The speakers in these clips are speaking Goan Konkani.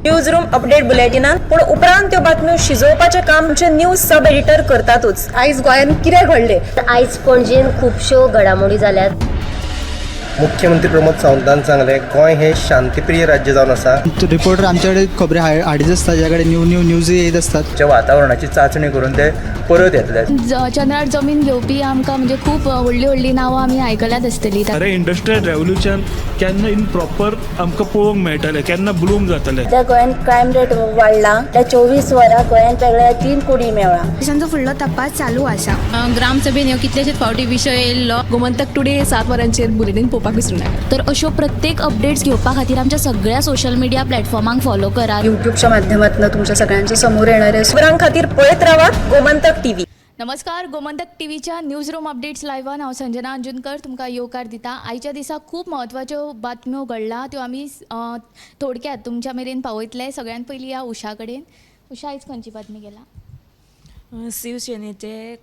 News room update बुलेटिनान. पूण उपरांत त्यो बातम्यो शिजोवपाचें काम आमचे न्यूज सब एडिटर करतातूच. आयज गोंयांत कितें घडलें? आयज पणजेन खुबश्यो घडामोडी जाल्यात. मुख्यमंत्री प्रमोद सावंतान सांगलें, गोंय हें शांतीप्रिय राज्य जावन आसा. रिपोर्टर आमच्याकडे खबरी हाडीत आसता, ज्या कडेन न्यू न्यू न्यूज येत आसतात. च्या वातावरणाची चांचणी करून ते परत येतले. चंद्रार जमीन घेवपी आमकां म्हणजे खूब व्हडलीं व्हडलीं नांवां आमी आयकल्यात आसतलीं. खरें इंडस्ट्रियल रेवोल्युशन केन्ना इन प्रॉपर आमकां पळोवंक मेळटलें, केन्ना ब्लूम जातलें? सध्या गोंयांत क्रायम रेट वाडला. त्या 24 वरां गोंयांत वेगळ्या तीन कुडी मेवळा. तांचो फुडलो तपास चालू आसा. ग्रामसभेन ह्यो कितलेशेच फावटी विशय येयल्लो. गोमंतक टुडे 7 वरांचेर बुलेटीन पळोवपाक विसरूं नाका. तर अश्यो प्रत्येक अपडेट्स घेवपा खातीर आमच्या सगळ्या सोशल मिडिया प्लॅटफॉर्मांक फॉलो करात. युट्यूबच्या माध्यमातून तुमच्या सगळ्यांच्या समोर येणार आहे. खबरां खातीर पळयत रावात गोमंतक टीव्ही. नमस्कार, गोमंतक टीव्हीच्या न्यूज रूम अपडेट्स लायव्हान हांव संजना अंजुनकर तुमकां येवकार दिता. आयच्या दिसा खूब म्हत्वाच्यो बातम्यो घडला, त्यो आमी थोडक्यात तुमच्या मेरेन पावयतले. सगळ्यात पयलीं या उषा कडेन. उषा, आयज खंयची बातमी केला? शिवसेनेचे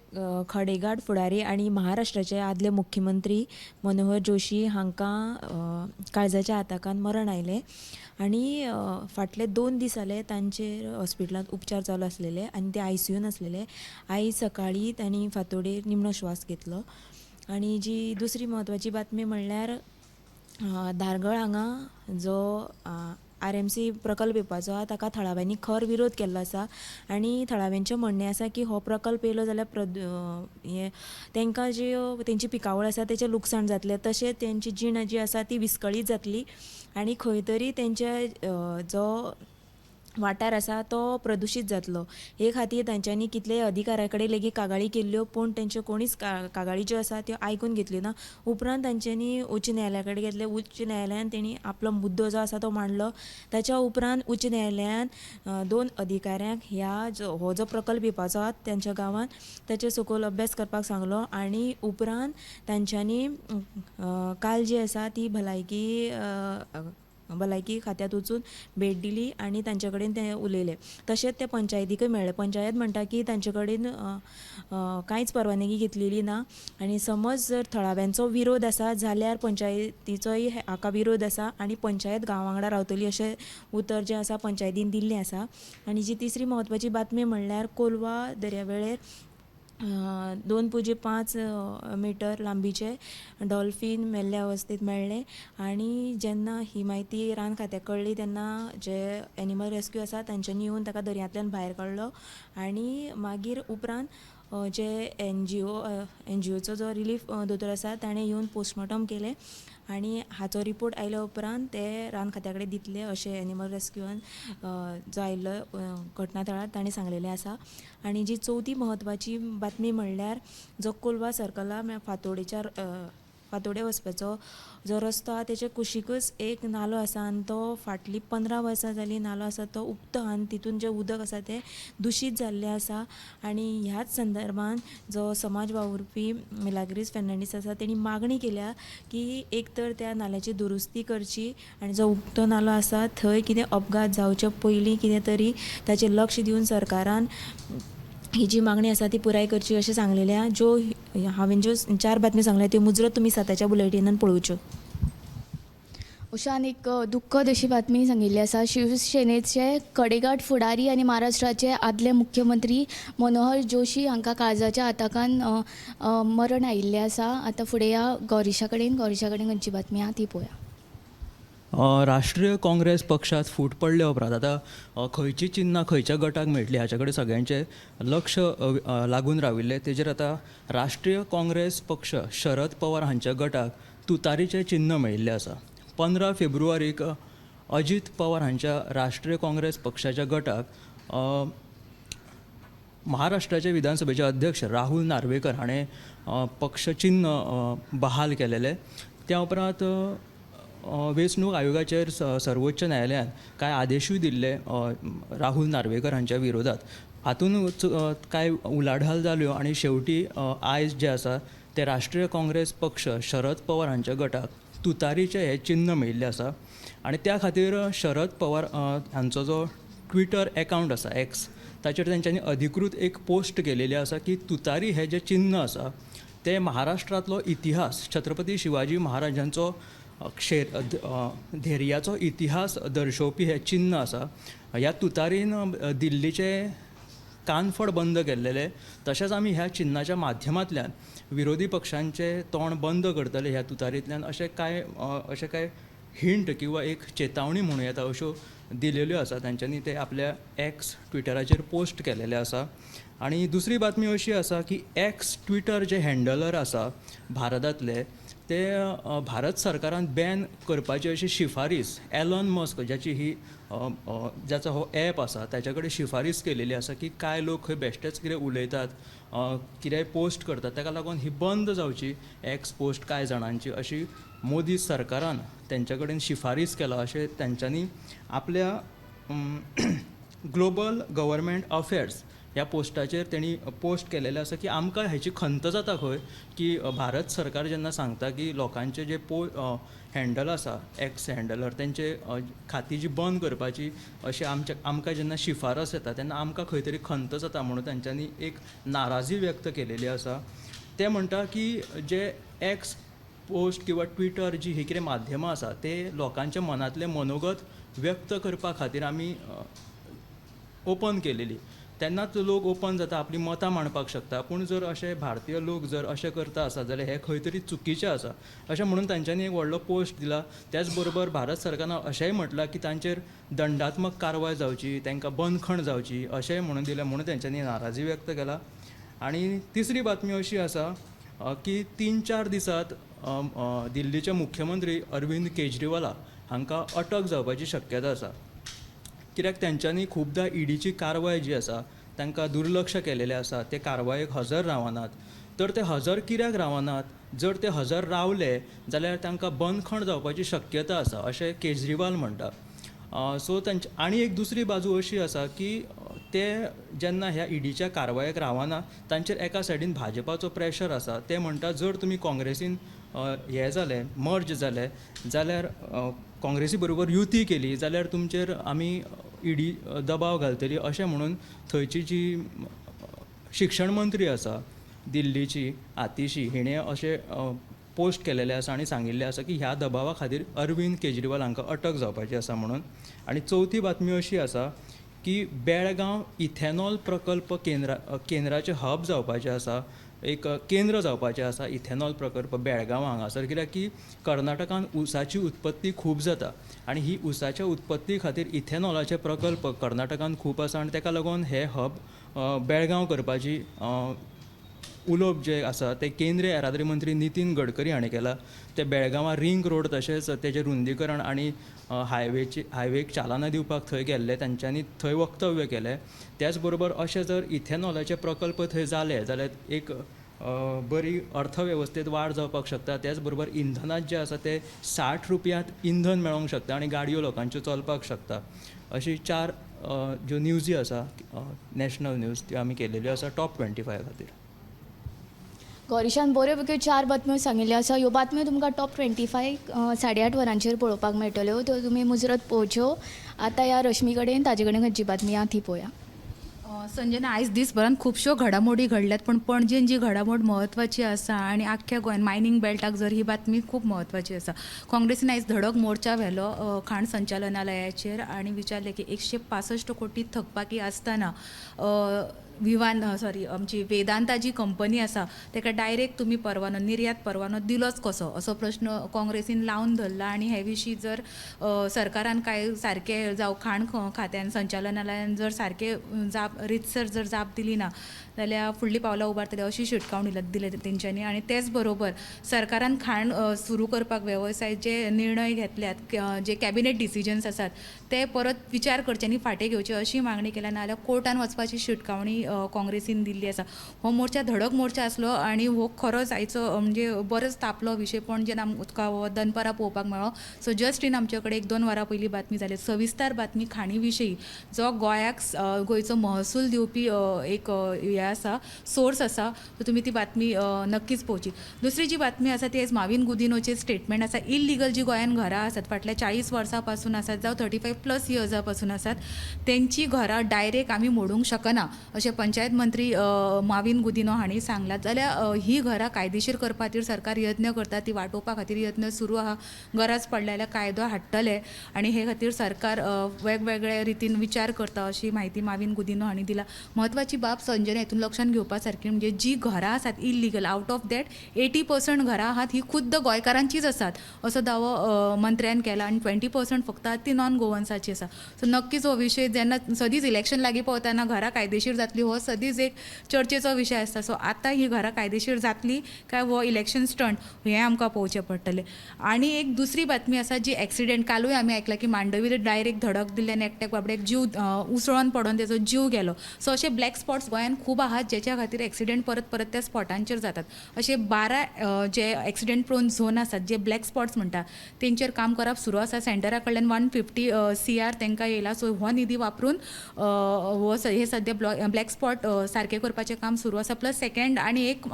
खडेगांठ फुडारी आनी महाराष्ट्राचे आदले मुख्यमंत्री मनोहर जोशी हांकां काळजाच्या आताकान मरण आयलें आनी फाटले 2 दीस जाले तांचेर हॉस्पिटलांत उपचार चालू आसलेले आनी ते आयसीयून आसलेले. आयज सकाळीं तांणी फांतोडेर निमणो श्वास घेतलो. आनी जी दुसरी म्हत्वाची बातमी म्हणल्यार धारगळ हांगा जो आरएमसी प्रकल्प येवपाचो आहा, ताका थळाव्यांनी खर विरोध केल्लो आसा आनी थळाव्यांचें म्हणणें आसा की हो प्रकल्प येयलो जाल्यार हें तांकां जी तेंची पिकावळ आसा तेचें लुकसाण जातलें, तशेंच तेंची जीण जी आसा ती विस्कळीत जातली आनी खंय तरी तेंचे जो वाठार आसा तो प्रदुशीत जातलो. हे खातीर तांच्यांनी कितलेय अधिकाऱ्या कडेन लेगीत कागाळी केल्ल्यो, पूण तेंच्यो कोणीच कागाळी ज्यो आसा त्यो आयकून घेतल्यो ना. उपरांत तांच्यांनी उच्च न्यायालया कडेन घेतले. उच्च न्यायालयान तेणी आपलो मुद्दो जो आसा तो मांडलो. ताच्या उपरांत उच्च न्यायालयान दोन अधिकाऱ्यांक ह्या जो हो जो प्रकल्प येवपाचो आहा तेंच्या गांवांत, ताचे सकयल अभ्यास करपाक सांगलो. आनी उपरांत तांच्यांनी काल जी आसा ती भलायकी खात्यांत वचून भेट दिली आनी तांचे कडेन ते उलयले. तशेंच ते पंचायतीकय मेळ्ळे. पंचायत म्हणटा की तांचे कडेन कांयच परवानगी घेतलेली ना आनी समज जर थळाव्यांचो विरोध आसा जाल्यार पंचायतीचोय हाका विरोध आसा आनी पंचायत गांवा वांगडा रावतली अशें उतर जें आसा पंचायतीन दिल्लें आसा. आनी जी तिसरी म्हत्वाची बातमी म्हणल्यार कोलवा दर्यावेळेर 2.05 मिटर लांबीचे डॉल्फीन मेल्ल्या अवस्थेत मेळ्ळें. आनी जेन्ना ही म्हायती रान खात्याक कळ्ळी, तेन्ना जे एनिमल रेस्क्यू आसा तांच्यांनी येवन ताका दर्यांतल्यान भायर काडलो. आनी मागीर उपरांत जे एनजीओचो जो रिलीफ दोतोर आसा, ताणें येवन पोस्टमॉर्टम केलें आनी हाचो रिपोर्ट आयल्या उपरांत ते रान खात्या कडेन दितले अशें एनिमल रेस्क्यूआन जो आयिल्लो घटना थळार ताणें सांगलेलें आसा. आनी जी चवथी म्हत्वाची बातमी म्हणल्यार जो कोलवा सर्कला फातोडेच्या फातोडे वचपाचो जो रस्तो आहा, तेच्या कुशीकच एक नालो आसा आनी तो फाटलीं 15 वर्सां जालीं नालो आसा तो उक्तो आहा आनी तितून जें उदक आसा तें दुशीत जाल्लें आसा. आनी ह्याच संदर्भान जो समाज वावुरपी मिलाग्रीस फेर्नांडीस आसा, तेणी मागणी केल्या की एक तर त्या नाल्याची दुरुस्ती करची आनी जो उक्तो नालो आसा थंय कितें अपघात जावचे पयलीं कितें तरी ताचेर लक्ष दिवन सरकारान ही जी मागणी आसा ती पुराय करची अशें सांगलेलें आहा. ज्यो हांवें ज्यो चार बातमी सांगल्या, त्यो मुजरत तुमी 7च्या बुलेटिनान पळोवच्यो. उषान एक दुख्खद अशी बातमी सांगिल्ली आसा. शिवसेनेचे खडेगांठ फुडारी आनी महाराष्ट्राचे आदले मुख्यमंत्री मनोहर जोशी हांकां काळजाच्या आताकान अ, अ, मरण आयिल्लें आसा. आतां फुडें या गौरीशा कडेन. गौरीशा कडेन खंयची बातमी आहा ती पळोवया. राष्ट्रीय काँग्रेस पक्षांत फूट पडल्या उपरांत आतां खंयची चिन्नां खंयच्या गटाक मेळटली हाचे कडेन सगळ्यांचें लक्ष लागून राविल्लें. तेजेर आतां राष्ट्रीय काँग्रेस पक्ष शरद पवार हांच्या गटाक तुतारीचें चिन्न मेळिल्लें आसा. 15 फेब्रुवारीक अजीत पवार हांच्या राष्ट्रीय काँग्रेस पक्षाच्या गटाक महाराष्ट्राचे विधानसभेचे अध्यक्ष राहुल नार्वेकर हाणें पक्षचिन्न बहाल केलेलें. त्या उपरांत वेंचणूक आयोगाचेर सर्वोच्च न्यायालयान कांय आदेशूय दिल्ले राहुल नार्वेकर हांच्या विरोधात. हातूंत कांय उलाढाल जाल्यो आनी शेवटी आयज जें आसा तें राष्ट्रीय काँग्रेस पक्ष शरद पवार हांच्या गटाक तुतारीचें हें चिन्न मेळिल्लें आसा. आनी त्या खातीर शरद पवार हांचो जो ट्विटर एकावंट आसा, एक्स, ताचेर तेंच्यांनी अधिकृत एक पोस्ट केलेली आसा की तुतारी हें जें चिन्न आसा तें महाराष्ट्रांतलो इतिहास, छत्रपती शिवाजी महाराजांचो क्षेर धैर्याचो इतिहास दर्शोवपी हें चिन्न आसा. ह्या तुतारीन दिल्लीचे कानफड बंद केल्लेले, तशेंच आमी ह्या चिन्नाच्या माध्यमांतल्यान विरोधी पक्षांचे तोंड बंद करतले ह्या तुतारींतल्यान, अशें कांय हिंट किंवा एक चेतावणी म्हणूं येता अश्यो दिलेल्यो आसा तांच्यांनी. ते आपल्या एक्स ट्विटराचेर पोस्ट केलेले आसा. आनी दुसरी बातमी अशी आसा की एक्स ट्विटर जे हँडलर आसा भारतांतले ते भारत सरकारान बॅन करपाची अशी शिफारीस एलॉन मस्क ज्याची ही जाचो हो एप आसा ताच्या कडेन शिफारीस केलेली आसा की कांय लोक खंय बेश्टेच कितें उलयतात, कितेंय पोस्ट करतात, ताका लागून ही बंद जावची एक्स पोस्ट कांय जाणांची, अशी मोदी सरकारान तेंच्या कडेन शिफारीस केला अशें तेंच्यांनी आपल्या ग्लोबल गव्हर्मेंट अफेर्स ह्या पोस्टाचेर तेणी पोस्ट केलेलें आसा की आमकां हेची खंत जाता खंय की भारत सरकार जेन्ना सांगता की लोकांचे जे हँडल आसा एक्स हँडलर तेंचे खाती जी बंद करपाची अशें आमकां जेन्ना शिफारस येता तेन्ना आमकां खंय तरी खंत जाता म्हणून तेंच्यांनी एक नाराजी व्यक्त केलेली आसा. ते म्हणटा की जे एक्स पोस्ट किंवा ट्विटर जी ही कितें माध्यमां आसा ते लोकांच्या मनांतलें मनोगत व्यक्त करपा खातीर आमी ओपन केलेली, तेन्नाच लोक ओपन जाता, आपली मतां मांडपाक शकता. पूण जर अशे भारतीय लोक जर अशें करता आसा जाल्यार हें खंय तरी चुकीचें आसा अशें म्हणून तांच्यांनी एक व्हडलो पोस्ट दिला. त्याच बरोबर भारत सरकारान अशेंय म्हटलां की तांचेर दंडात्मक कारवाय जावची, तांकां बंदखण जावची अशेंय म्हणून दिलें म्हणून तांच्यांनी नाराजी व्यक्त केला. आनी तिसरी बातमी अशी आसा की 3-4 दिसांत दिल्लीचे मुख्यमंत्री अरविंद केजरीवाला हांकां अटक जावपाची शक्यता आसा, कित्याक तेंच्यांनी खुबदां ईडीची कारवाय जी आसा तांकां दुर्लक्ष केलेलें आसा, ते कारवायेक हजर रावनात. तर ते हजर कित्याक रावनात, जर ते हजर रावले जाल्यार तांकां बंदखण जावपाची शक्यता आसा अशें केजरीवाल म्हणटा. सो तांचे आनी एक दुसरी बाजू अशी आसा की ते जेन्ना ह्या ईडीच्या कारवायेक रावना तांचेर एका सायडीन भाजपाचो प्रेशर आसा. ते म्हणटा जर तुमी काँग्रेसीन हे जाले मर्ज जाले जाल्यार काँग्रेसी बरोबर युती केली जाल्यार तुमचेर आमी ईडी दबाव घालतली अशें म्हणून थंयची जी शिक्षण मंत्री आसा दिल्लीची आतिशी हिणें अशें पोस्ट केलेलें आसा आनी सांगिल्लें आसा की ह्या दबावा खातीर अरविंद केजरीवाल हांकां अटक जावपाची आसा म्हणून. आनी चवथी बातमी अशी आसा की बेळगांव इथेनॉल प्रकल्प केंद्राचें हब जावपाचें आसा, एक केंद्र जावपाचें आसा इथेनॉल प्रकल्प बेळगांव हांगासर, कित्याक की कर्नाटकान ऊसाची उत्पत्ती खूब जाता आनी ही ऊसाच्या उत्पत्ती खातीर इथेनॉलाचे प्रकल्प कर्नाटकान खूब आसा आनी ताका लागून हे हब बेळगांव करपाची उलोवप जें आसा तें केंद्रीय येरादारी मंत्री नितीन गडकरी हाणें केलां. ते बेळगांवां रिंग रोड तशेंच तेजें रुंदीकरण आनी हायवेक चालना दिवपाक थंय गेल्ले, तांच्यांनी थंय वक्तव्य केलें. त्याच बरोबर अशें जर इथेनॉलाचे प्रकल्प थंय जाले जाल्यार एक बरी अर्थवेवस्थेंत वाड जावपाक शकता, त्याच बरोबर इंधनांत जें आसा तें 60 रुपयांत इंधन मेळोंक शकता आनी गाडयो लोकांच्यो चलपाक शकता. अशी 4 ज्यो न्यूजी आसा नॅशनल न्यूज त्यो आमी केलेल्यो आसा टॉप 25 खातीर. गौरीशान बऱ्यो पैकी 4 बातम्यो सांगिल्ल्यो आसा. ह्यो बातम्यो तुमकां टॉप 25 8:30 वरांचेर पळोवपाक मेळटल्यो, त्यो तुमी मुजरत पळोवच्यो. आतां ह्या रश्मी कडेन ताजे कडेन खंयची बातमी आहा ती पळोवया. संजना, आयज दिसभरान खुबश्यो घडामोडी घडल्यात, पूण पणजेन जी घडामोड म्हत्वाची आसा आनी आख्ख्या गोंयान मायनींग बेल्टाक जर ही बातमी खूब म्हत्वाची आसा. काँग्रेसीन आयज धडक मोर्चा व्हेलो खाण संचालनालयाचेर आनी विचारलें की 165 कोटी थकबाकी आसतना विवान सॉरी आमची वेदांता जी कंपनी आसा ताका डायरेक्ट तुमी परवानो निर्यात परवानो दिलोच कसो असो प्रश्न काँग्रेसीन लावन धरला. आनी हे विशीं जर सरकारान कांय सारकें जावं खाण खात्यान संचालनालयान जर सारकें जाप रितसर जर जाप दिली ना जाल्यार फुडलीं पावलां उबारतले अशी शिटकावणी दिली तेंच्यांनी. आनी तेच बरोबर सरकारान खाण सुरू करपाक वेवसाय जे निर्णय घेतल्यात जे कॅबिनेट डिसिजन्स आसात ते परत विचार करचे आनी फाटीं घेवचे अशी मागणी केल्या, नाजाल्यार कोर्टान वचपाची शिटकावणी काँग्रेसीन दिल्ली आसा. हो मोर्चा धडक मोर्चा आसलो आनी हो खरोच आयचो म्हणजे बरोच तापलो विशय पणजेन आमकां हो दनपारां पळोवपाक मेळ्ळो. सो जस्ट इन आमचे कडेन 1-2 वरां पयलीं बातमी जाली सविस्तर बातमी खाणी विशयी जो गोंयाक गोंयचो महसूल दिवपी एक हें आसा सोर्स आसा, सो तुमी ती बातमी नक्कीच पळोवची. दुसरी जी बातमी आसा ती आयज माविन गुदिनोचें स्टेटमेंट आसा. इलिगल जी गोंयान घरां आसात फाटल्या 40 वर्सां पासून आसात जावं 35+ इयर्सां पासून आसात तेंची घरां डायरेक्ट आमी मोडूंक शकना अशें पंचायत मंत्री माविन गुदिन्हो हांणी सांगलां. जाल्यार ही घरां कायदेशीर करपा खातीर सरकार यत्न करता, ती वाटोवपा खातीर यत्न सुरू आहा. गरज पडले जाल्यार कायदो हाडटले आनी हे खातीर सरकार वेगवेगळे रितीन विचार करता अशी म्हायती माविन गुदिन्हो हांणी दिला. म्हत्वाची बाब संजना हितून लक्षांत घेवपा सारकी म्हणजे जी घरां आसात इल्लिगल, आवट ऑफ that 80% घरां आहात ही खुद्द गोंयकारांचीच आसात असो दावो मंत्र्यान केला आनी 20% फक्त आहात ती नॉन गोवन्साची आसा. सो नक्कीच हो विशय जेन्ना सदींच इलेक्शन लागीं पावतना घरां कायदेशीर जातली हो सदींच एक चर्चेचो विशय आसता. सो आतां ही घरां कायदेशीर जातली काय हो इलेक्शन स्टंट हें आमकां पळोवचें पडटलें. आनी एक दुसरी बातमी आसा जी एक्सिडेंट कालूय आमी आयकलां की मांडवीर डायरेक्ट धडक दिल्ल्यान एकट्याक बाबड्याक जीव उसळोन पडोन तेजो जीव गेलो. सो अशे ब्लॅक स्पॉट्स गोंयांत खूब आहात जेच्या खातीर एक्सिडेंट परत परत त्या स्पॉटांचेर जातात. अशे 12 जे एक्सिडेंट प्रोन झोन आसात, जे ब्लॅक स्पॉट्स म्हणटा तेंचेर काम करप सुरू आसा. सेंटरा कडल्यान 150 CR तांकां येयला. सो हो निधी वापरून हो हे सद्या ब्लॅक स्पॉट सारकें करपाचें काम सुरू आसा. प्लस सेकेंड आनी एक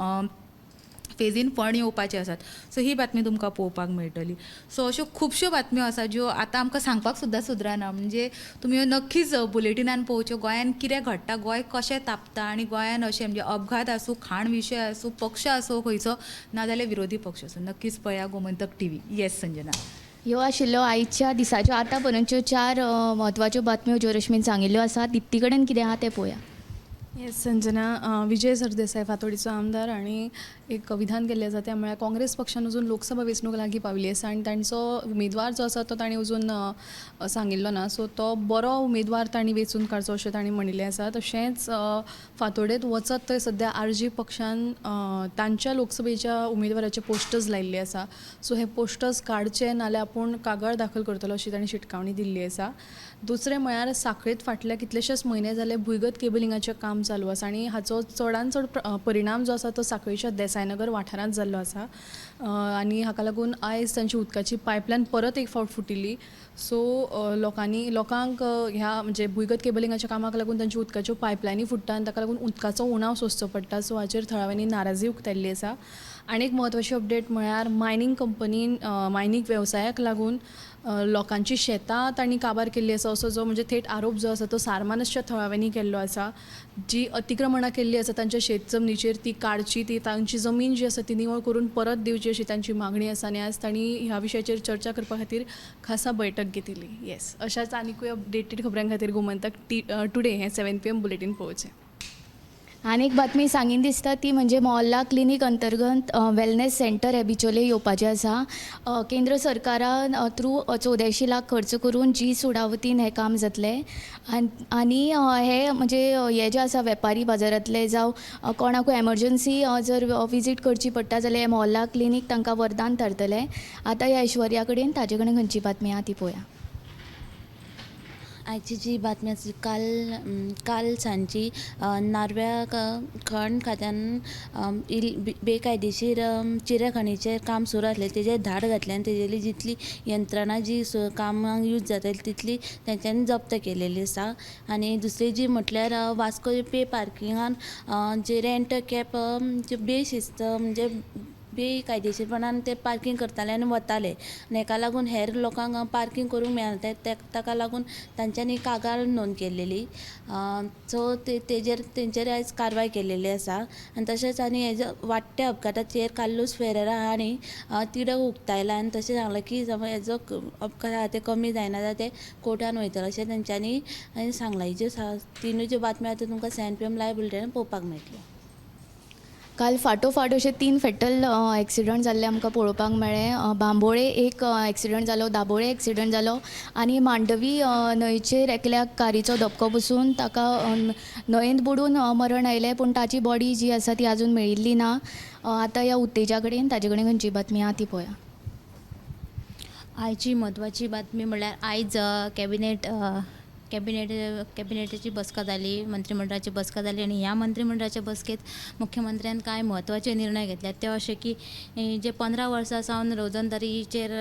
फेजीन फंड येवपाचे आसात. सो ही बातमी तुमकां पळोवपाक मेळटली. सो अश्यो खुबश्यो बातम्यो आसात ज्यो आतां आमकां सांगपाक सुद्दां सुदराना. म्हणजे तुमी नक्कीच बुलेटिनान पळोवच्यो गोंयान कितें घडटा, गोंय कशें तापता आनी गोंयान अशें म्हणजे अपघात आसूं, खाण विशय आसूं, पक्ष आसूं खंयचो नाजाल्यार विरोधी पक्ष आसूं, नक्कीच पळया गोमंतक टीव्ही. येस संजना, ह्यो आशिल्ल्यो आयच्या दिसाच्यो आतां पर्यंतच्यो 4 म्हत्वाच्यो बातम्यो ज्यो रश्मीन सांगिल्ल्यो आसात. दीप्ती कडेन कितें आहा तें पळोवया. येस संजना, विजय सरदेसाय फातोडीचो आमदार आनी एक विधान केल्लें आसा तें म्हळ्यार काँग्रेस पक्षान अजून लोकसभा वेंचणूक लागीं पाविल्ली आसा आनी तांचो उमेदवार जो आसा तो तांणी अजून सांगिल्लो ना. सो तो बरो उमेदवार तांणी वेंचून काडचो अशें तांणी म्हणिल्लें आसा. तशेंच फातोडेंत वचत थंय सद्या आरजी पक्षान तांच्या लोकसभेच्या उमेदवाराचे पोस्टर्स लायिल्ले आसा. सो हे पोस्टर्स काडचे नाल्यार आपूण कागाळ दाखल करतलो अशी तांणी शिटकावणी दिल्ली आसा. दुसरें म्हळ्यार साखळेंत फाटल्या कितलेशेच म्हयने जाले भुंयगत केबलिंगाचें काम चालू आसा आनी हाचो चडांत चड परिणाम जो आसा तो साखळेच्या देसायनगर वाठारांत जाल्लो आसा आनी हाका लागून आयज तांची उदकाची पायपलायन परत एक फावट फुटिल्ली. सो लोकांक ह्या म्हणजे भुंयगत केबलिंगाच्या कामाक लागून तांच्यो उदकाच्यो पायपलायनी फुट्टा आनी ताका लागून उदकाचो उणाव सोंसचो पडटा. सो हाचेर थळाव्यांनी नाराजी उक्तायल्ली आसा. आनी एक म्हत्वाची अपडेट म्हळ्यार मायनींग कंपनीन मायनींग वेवसायाक लागून लोकांची शेतां तांणी काबार केल्ली आसा असो जो म्हणजे थेट आरोप जो आसा तो सारमानसच्या थळाव्यांनी केल्लो आसा. जी अतिक्रमणां केल्ली आसा तांच्या शेत जमनीचेर ती काडची, ती तांची जमीन जी आसा ती निवळ करून परत दिवची अशी तांची मागणी आसा आनी आज तांणी ह्या विशयाचेर चर्चा करपा खातीर खासा बैठक घेतिल्ली. येस, अशाच आनिकूय अपडेटेड खबरां खातीर गोमंतक टुडे हें 7 PM bulletin पळोवचें. आनी एक बातमी सांगीन दिसता ती म्हणजे मोहल्ला क्लिनीक अंतर्गत वेलनेस सेंटर हे बिचोले येवपाचें आसा. केंद्र सरकारान थ्रू 84 लाख खर्च करून जी सुडा वतीन हें काम जातलें आनी हे म्हणजे हे जे आसा वेपारी बाजारांतले जावं कोणाकूय एमर्जन्सी जर विजीट करची पडटा जाल्यार हे मोहल्ला क्लिनीक तांकां वरदान थारतलें. आतां ह्या ऐश्वर्या कडेन ताजे कडेन खंयची बातमी आहा ती पळोवया. आयची जी बातमी आसा काल सांजची नार्व्या खण खात्यान बेकायदेशीर चिऱ्या खणीचेर काम सुरू आसलें तेजेर धाड घातलें आनी तेजेली जितली यंत्रणा जी कामाक यूज जाताली तितली तेंच्यांनी जप्त केलेली आसा. आनी दुसरी जी म्हटल्यार वास्को पे पार्किंगान जे रेंट कॅप जे बेशिस्त म्हणजे बेकायदेशीरपणान ते पार्कींग करताले आनी वताले आनी हेका लागून हेर लोकांक पार्कींग करूंक मेळना, ताका लागून तांच्यांनी कागाळ नोंद केल्लेली. सो तेजेर तेंचेर आयज कारवाय केलेली आसा. आनी तशेंच आनी हेजे वाडट्या अपघाताचेर कार्लूस फेरेरा हांणी तिडक उक्तायला आनी तशें सांगलां की हेजो अपघात आहा ते कमी जायना जाल्यार ते कोर्टान वयतले अशें तेंच्यांनी सांगलां. ही ज्यो तिनूय ज्यो बातम्यो आतां तुमकां 7 PM live बुलेटिनान पळोवपाक मेळटल्यो. काल फाटोफाट अशे 3 फेटल एक्सिडंट जाल्ले आमकां पळोवपाक मेळ्ळे. बांबोळे एक एक्सिडंट जालो, दाबोळे एक्सिडंट जालो आनी मांडवी न्हंयचेर एकल्याक कारीचो धपको बसून ताका न्हंयेंत बुडून मरण आयलें, पूण ताची बॉडी जी आसा ती आजून मेळिल्ली ना. आतां ह्या उत्तेजा कडेन ताजे कडेन खंयची बातमी आहा ती पळोवया. आयची म्हत्वाची बातमी म्हणल्यार आयज कॅबिनेटाची बसका जाली, मंत्रिमंडळाची बसका जाली आनी ह्या मंत्रिमंडळाच्या बसकेंत मुख्यमंत्र्यान कांय म्हत्वाचे निर्णय घेतल्यात ते अशे की जे 15 वर्सां सावन रोजंदारीचेर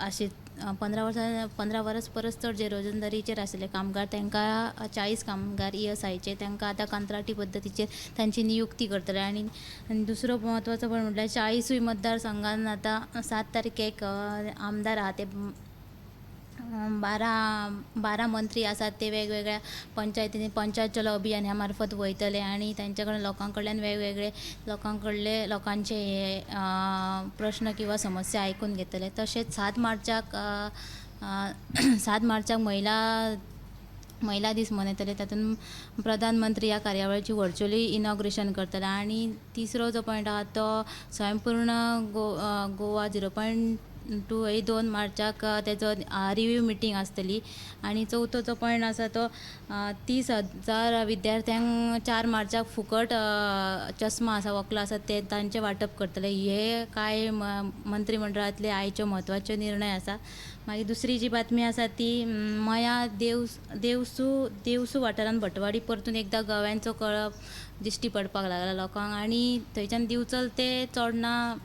आशिल्ले 15 वर्स परस चड जे रोजंदारीचेर आशिल्ले कामगार तांकां 40 कामगार ESIचे तांकां आतां कंत्राटी पद्दतीचेर तांची नियुक्ती करतले. आनी दुसरो म्हत्वाचो पण म्हटल्यार 40 मतदारसंघान आतां 7 तारखेक आमदार आहा ते 12 मंत्री आसात ते वेगवेगळ्या पंचायतींनी पंचायत चलो अभियान ह्या मार्फत वयतले आनी तांचे कडेन लोकां कडल्यान वेगवेगळे लोकां कडले लोकांचे हे प्रश्न किंवा समस्या आयकून घेतले. तशेंच 7 मार्चाक 7 मार्चाक महिला दीस मनयतले, तातूंत प्रधानमंत्री ह्या कार्यावळीची वर्च्युअली इनॉग्रेशन करतले. आनी तिसरो जो पॉयंट आहा तो स्वयंपूर्ण गोवा 0.2 ही 2 मार्चाक तेजो रिव्यू मिटींग आसतली. आनी चवथो जो पॉयंट आसा तो 30,000 विद्यार्थ्यांक 4 मार्चाक फुकट चश्मा आसा, वकलां आसा ते तांचें वांटप करतले. हे कांय मंत्रीमंडळांतले आयचे म्हत्वाचे निर्णय आसा. मागीर दुसरी जी बातमी आसा ती मया देवसू वाठारांत भटवाडी परतून एकदां गव्यांचो कळप दिश्टी पडपाक लागला लोकांक आनी थंयच्यान दिवचल ते चोडणा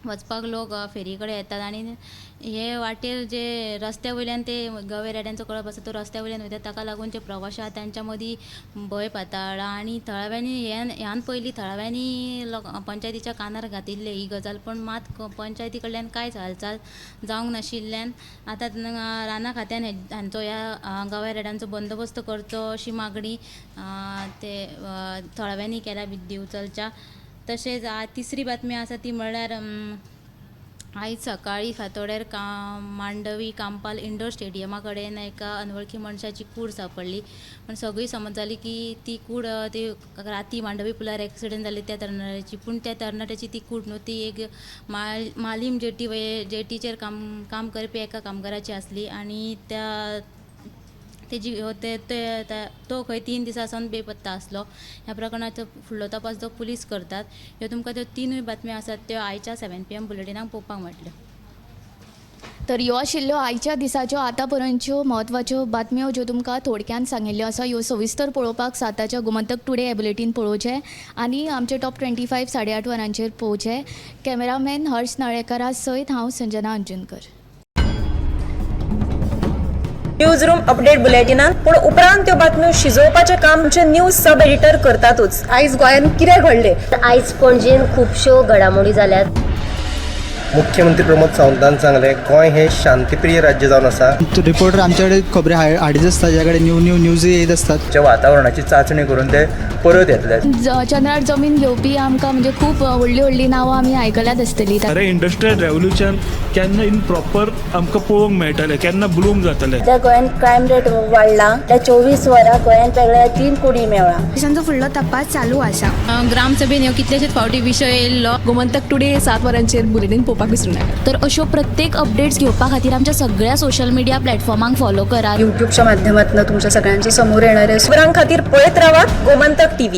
वचपाक लोक फेरी कडेन येतात आनी हे वाटेर जे रस्त्या वयल्यान ते गवे रेड्यांचो कळप आसा तो रस्त्या वयल्यान वयता, ताका लागून जे प्रवाशी आहा तांच्या मदीं भंय पातळ्ळा. आनी थळाव्यांनी ह्यान पयलीं थळाव्यांनी पंचायतीच्या कानार घातिल्ले ही गजाल, पूण मात पंचायती कडल्यान कांयच हालचाल जावंक नाशिल्ल्यान आतां रानां खात्यान हांचो ह्या गव्या रेड्यांचो बंदोबस्त करचो अशी मागणी ते थळाव्यांनी केल्या दिवचलच्या. तशेंच तिसरी बातमी आसा ती म्हणल्यार आयज सकाळीं फांतोडेर मांडवी कांपाल इंडोर स्टेडियमा कडेन एका अनवळखी मनशाची कूड सांपडली. पूण सगळी समज जाली की ती कूड ती राती मांडवी पुलार एक्सिडंट जाली त्या तरणाट्याची, पूण त्या तरणाट्याची ती कूड न्हू, ती एक मालीम जेटीचेर काम करपी एका कामगाराची आसली आनी त्या तेजी तो खंय 3 दिसां सावन बेपत्ता आसलो. ह्या प्रकरणाचो फुडलो तपास जो पुलीस करतात. ह्यो तुमकां त्यो 3 बातम्यो आसात त्यो आयच्या 7 PM बुलेटिनाक पळोवपाक मेळटल्यो. तर ह्यो आशिल्ल्यो आयच्या दिसाच्यो आतां पर्यंतच्यो म्हत्वाच्यो बातम्यो ज्यो तुमकां थोडक्यान सांगिल्ल्यो आसा. ह्यो सविस्तर पळोवपाक 7च्या गोमंतक टुडे हे बुलेटीन पळोवचें आनी आमचे टॉप 25 8:30 वरांचेर पळोवचें. कॅमेरामॅन हर्ष नाळेकरा सयत हांव संजना अंजुनकर. न्यूज रूम अपडेट बुलेटिनान पूण उपरांत त्यो बातम्यो शिजोवपाचें काम आमचे न्यूज सब एडिटर करतातूच. आयज गोंयांत कितें घडलें? आयज पणजेन खुबश्यो घडामोडी जाल्यात. मुख्यमंत्री प्रमोद सावंतान सांगलें गोंय हें शांतीप्रिय राज्य जावन आसा. रिपोर्टर आमच्याकडे खबरी हाडीत आसता, ज्या कडेन न्यू न्यू न्यूज येत आसतात. वातावरणाची चांचणी करून ते परत येतले. चंद्रार जमीन घेवपी आमकां म्हणजे खूब व्हडली व्हडली नांवां आमी आयकल्यात आसतली. खरें इंडस्ट्रियल रेवोल्युशन केन्ना इन प्रॉपर आमकां पळोवंक मेळटलें, केन्ना ब्लूम जातलें. सध्या गोंयांत क्रायम रेट वाडला, त्या 24 वरां गोंयांत वेगळ्या 3 कुडी मेळ्ळा. पोलिसांचो फुडलो तपास चालू आसा. ग्रामसभेन ह्यो कितलेशेच फावटी विशय येयल्लो. गोमंतक टुडे 7 वरांचेर बुलेटीन पळोवपाक विसरूं नाका. तर अश्यो प्रत्येक अपडेट्स घेवपा खातीर आमच्या सगळ्या सोशल मिडिया प्लॅटफॉर्मांक फॉलो करात. युट्यूबच्या माध्यमातून तुमच्या सगळ्यांच्या समोर येणारे खबरां खातीर पळयत रावात गोमंतक टीव्ही.